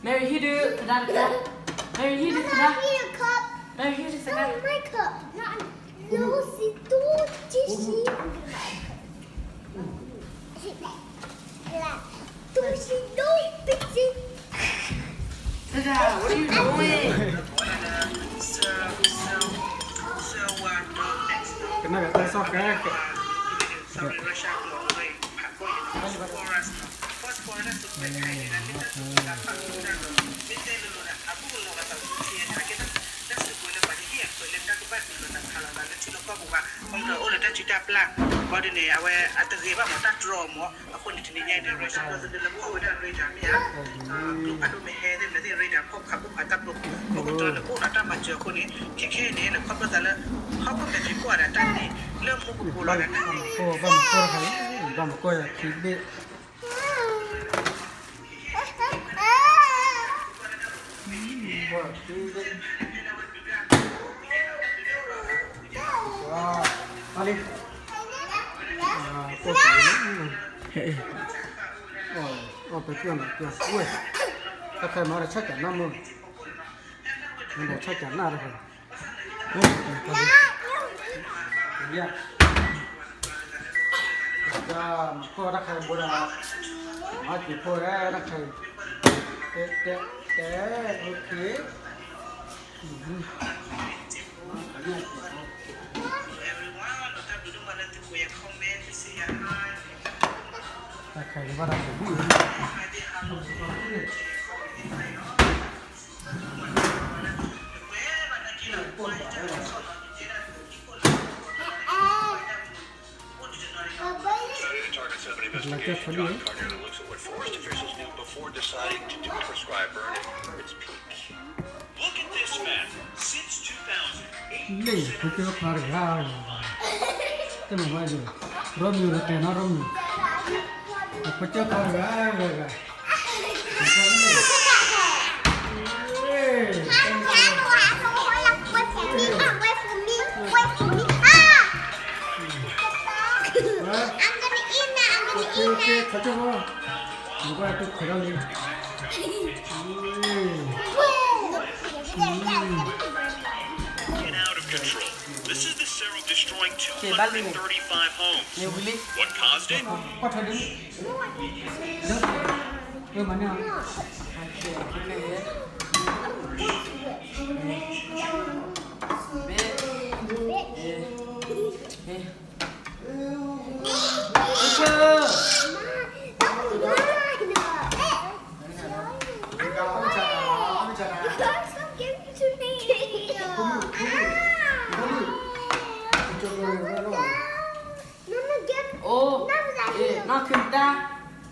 Mary ဟံၣ်ဒုးဖဒါတခါ, Mary ဟံၣ်ဒုးဖဒါ, Mary ဟံၣ်ဒုးဖဒါ. Dada, what are you doing? ကနၣ်ကတၢ်စီၣ်ကဲကဲ အိၣ်လၢတၢ်စုကဝဲၤလၢပှၤတဟ့ၣ်အခွဲးလၢတၢ်ကဘၣ်ဒုးလိာ်သးဖးလီၤသးလၢထံလီၢ်ကီၢ်ပူၤဘၣ်, ဘၣ်မနုၤအဃိန့ၣ် တနံၤညါအံၤန့ၣ် Russia ဒီးသဒၢလၢပအိၣ်ဝဲဒၣ် radar မ့ၢ်ဧါ, ကျိဖးဒိၣ်မ့ၢ်ဟဲသ့ၣ်မနုၤသ့ၣ် radar ဖီၣ်ခးဖီၣ်ခးတၢ်ပျိ ခိၣ်ကတၢၢ်န့ၣ် ကအိၣ်ဒီးတၢ်မၤစၢၤအဃိန့ၣ် ခဲခဲအံၤန့ၣ် လၢခီဖျိသးလၢ ဟီၣ်ခိၣ်မဲာ်ဖံးခိၣ်အတၢ်န့ၣ် လၢမူပူၤလီၤ ဘၣ်မၤကိၢ်တခါအံၤ ဘၣ်မၤကိၢ်ယခံဘ့ၣ် အီၣ်ပကၢၢ်န့ၣ်ကၢၢ်ဝဲ တၢ်ခဲမၤဒီးဆၣ်ကၢ်နၢ်မ့ၢ် မ့ၢ်ဒီးဆၣ်ကၢ်နၢ်တဖၣ် တၢ်မၤကီၢ်တၢ်ခဲဘိဒီး မၤက့ၤဖိဝဲတၢ်ခဲ တဲ တဲ တဲ okay. တၢ်ခဲဘၣ်တၢ်ခဲဘၣ် Target seventy-five John Carter looks at what forest officials knew before deciding to do a prescribed burn at its peak. Look at this map. Since two thousand, လ့ၣ်ဖိကၢၢ်ခွါတဂၤ တမ့ၢ်ဝဲဒၣ် ရိမ့ၤလီၤတဲာ်နီၢ်ရိမ့ၤ ဖိကၢၢ်ခွါတဂၤဂၤဂၤ Wait for me, wait for me. Ah! I'm gonna eat now, I'm gonna eat now. ခီကၢၢ်ဖိ နကွၢ်တူၢ်ခွဲးထီၣ်လံ Get out of control. This is the Serum destroying two hundred thirty-five homes. What caused it? ကွၢ်ထွဲဒု မၤန့ၢ် အိၣ် နီၢ်ခုတၢ်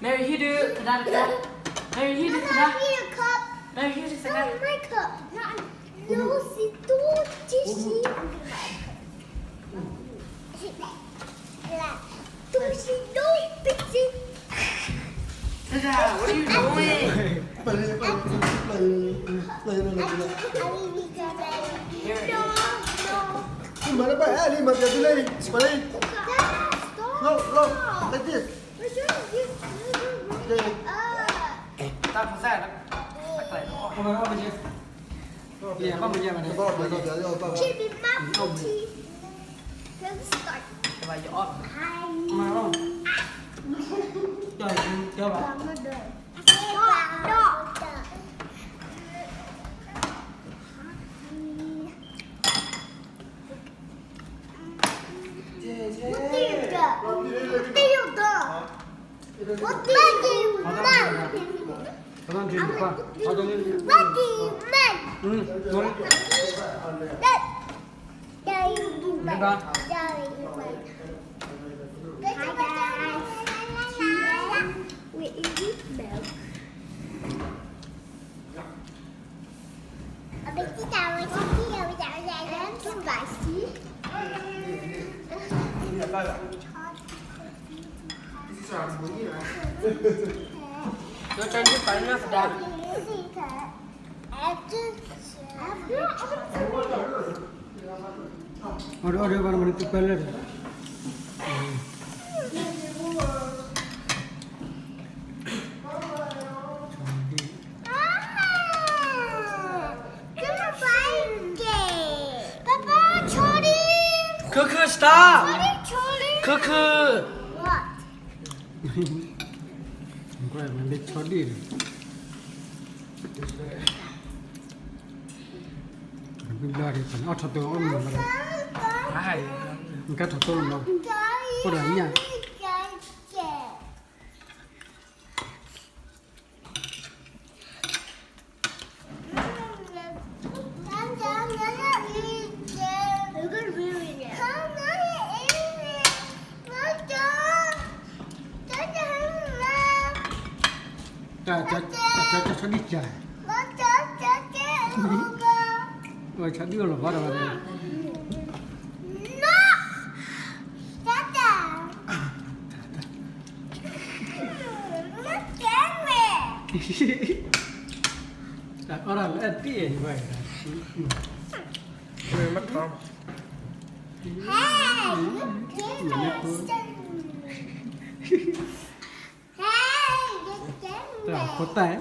Mary ဟံၣ်ဒုးဖဒါတခါ Mary ဟံၣ်ဒုးဖဒါ Mary ဟံၣ်ဒုးဖဒါ Dada, what are you doing? ပလီၢ် ပလီၢ် ပလီၢ် ပလီၢ် ပလီၢ် ပလီၢ် ပလီၢ် မၤလၢဘၣ်အဲၣ်လံ မၤပျဲသုလၢ ပလီၢ် လီၢ် လီၢ် like this တၢ်ဖဆၣ် တၢ်ကျဲၤ အမၤအီၣ်မယဲ အမၤအီၣ်မယဲ မၤန့ၣ် တဘၣ်ယအီၣ် တၢ်ယတဲဘၣ် What do you do? What do you want? What do you want? What do you want? Hi, guys. We're eating milk. Spicy. Your turn to find enough of that. အီၣ်ဒီး အီၣ်ဒီး ဘၣ်မနုၤသုပၢလၢာ်ဒီး အီၣ်ဒီး Stop. ခၢခၢ What? မ့ၢ်ဆီဒံၣ်န့ၣ် ဘျီဒ် ပှၤန့ၣ်အီၣ်ထီၣ်တိၢ်အီၣ်မ့ၢ်လီၤမးဒီး နကထီၣ်တိၢ်လီၤ အိၣ်ဒီးညၣ် တၢ် တၢ် တၢ် တၢ်ဆီဒံၣ်စၢ် ဆီဒံၣ်အိၣ်လီၤဘၣ်ဒီး တၢ်အီၣ်တၢ်လၢအဲၣ်တံၢ်အဲၣ်န့ၣ်ဘၣ် မ့ၢ်မ့ၢ်ထီၣ် တၢ်ဖိတၢ်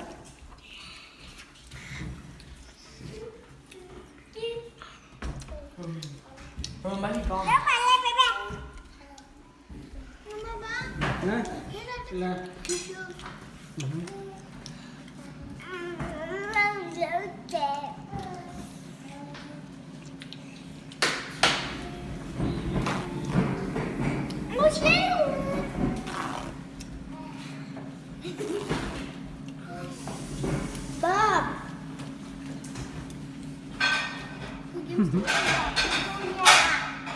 Bob. Sonia,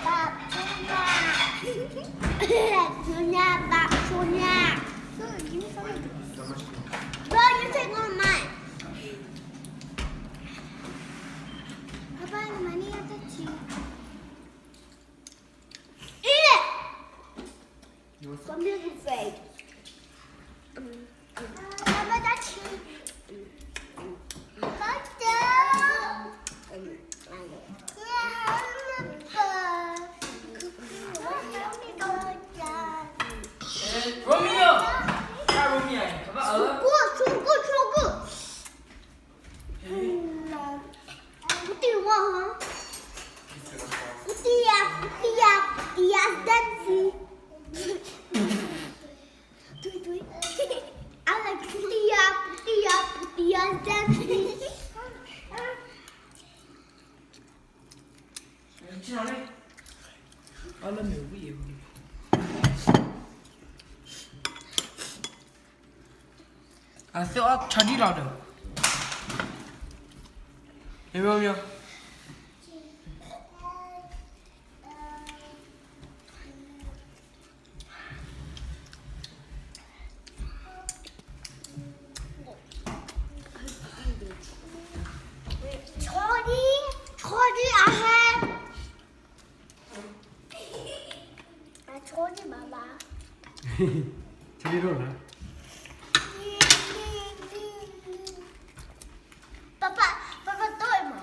Bob, Sonia. Sonia, Bob, Sonia. Bro, you take one of mine. Papa, money at the cheap. Eat it! Come here, you fake. Papa, that's you. Papa. Yeah, I'm a bird. Romeo! Romeo, ကဘၣ်အၢ ချိုးကိုချိုးကိုချိုးကို Putih wah. Putih ya, putih ya, putih ya, dansi. Tui, tui. I like putih ya, putih ya, putih ya, dansi. I thought I tried it out though. Hey, Romeo. Chordy, Chordy, I have. I told you, Baba. ဆီဒံၣ်ရိၣ်လီၤ Papa, Papa, တော့ Emma.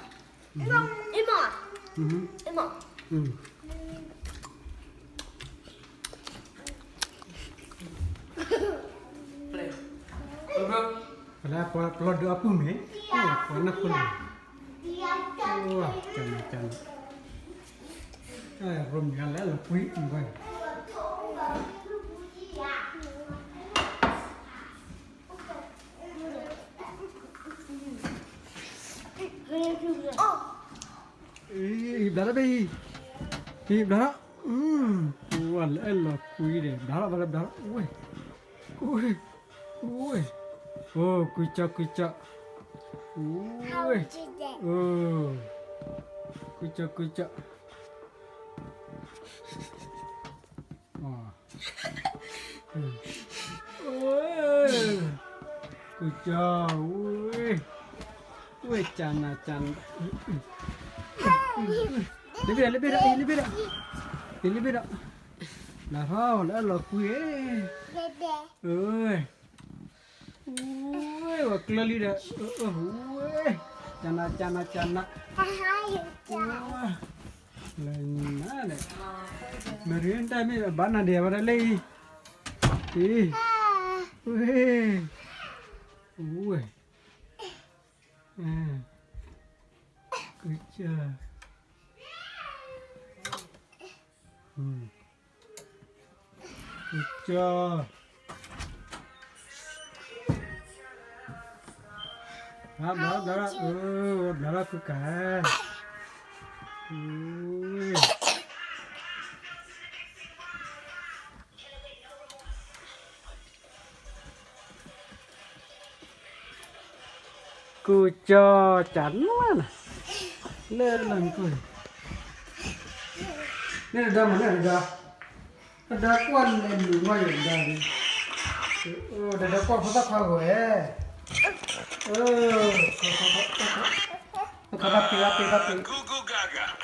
Emma. Emma. Emma. ပှၤလၢပှၤပလီၢ်ဒုးအပုၢ်မ့ၢ် ပှၤနၢ်ဖိန့ၣ် ကၢ်နၤကၢ်နၤ ရိမ့ၤဂၤလဲၤလီၤကွံဝဲ ဘျါထီၣ်ဘၣ်အံၤ ဘျါထီၣ် ဝဲလၢအဲၣ်လီၤကွံဒီး ဘျါထီၣ်ဘျါထီၣ်ဘျါထီၣ် ဝဲ ဝဲ ဝဲ အိ ကွံကၠီကွံကၠီ ဝဲ အိ ကွံကၠီကွံကၠီ ဝဲ ကွံကၠီ ဝဲ ဝဲ ကၢ်နၤကၢ်နၤ လ့ဘ့ၣ်ဒီး လ့ဘ့ၣ်ဒီး လ့ဘ့ၣ်ဒီး လၢထီၣ်လၢအဲၣ်လီၤကွံ ဝဲ ဝဲ ဝဲ ကျၢၤလံဒီး ဝဲ ကၢ်နၤ ကၢ်နၤ ကၢ်နၤ လၢနၤဒီး မ့ၢ်ရ့တၢ်မ့ၢ်ဘၣ်နၤဒဲးဝဲဒၣ်လၢအံၤ အံၤ ဝဲ ဝဲ ကၢ် ကၠီ, ဘျါဘျါဘျါ, ဘျါဘျါခုကါ, ကူကၠီကနၣ်နၤ, လၢလၢနကူ, န့ၣ်တဒီမၤန့ၣ်တဒီ, တဒီကွၢ်လဲၤလူၤဝဲယတဒီ, တဒီကွၢ်ဖိသၣ်ခွါဂီၤဝဲ, ခီဘၣ်ပ့ဘၣ်ပ့ဘၣ်ပ့,